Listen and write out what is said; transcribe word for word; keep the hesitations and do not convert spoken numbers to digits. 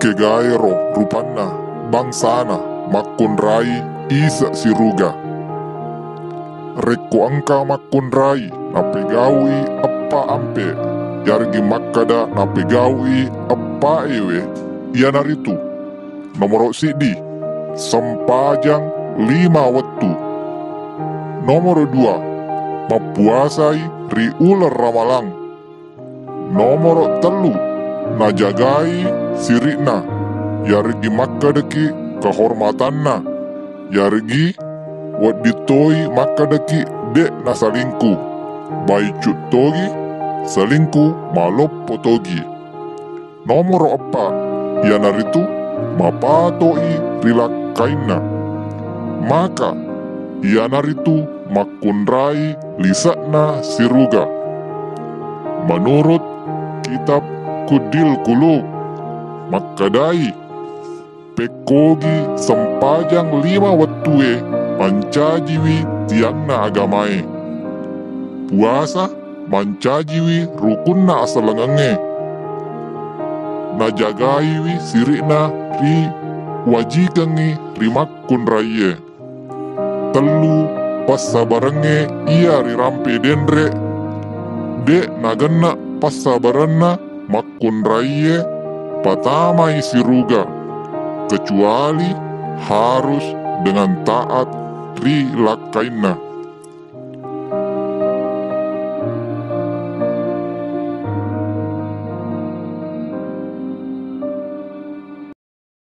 Makkegaero rupanna bangsana makkunrai ise' siruga. Rekko engka makkunrai napegau'i eppa ampe, yareggi makkeda napegau'i eppa ewe, iyanaritu: nomoro siddi, sempajang lima wettu. Nomoro dua, mappuasai ri uleng Ramalang. Nomoro tellu, najagai siri'na, yareggi makkedaki kehormatanna, yareggi wedding toi makkedaki de' nasalingku, baicu' togi, salingku maloppo togi. Nomoro eppa, iyanaritu mapato'i ri lakkainna. Maka iyanaritu makkunrai lise'na siruga. Menurut kitab Kuddil Qulub, makkedai, pekkogi sempajang lima wettue mancajiwi tianna agamae. Puasa mancajiwi rukunna asellengengnge. Najagaiwi siri'na ri wajikengngi ri makkunraie. Tellu, passabarengnge iya rirampe denre, de' nagenne' passabarenna makkunraie patamai siruga, kecuali harus dengan taat ri lakkainna.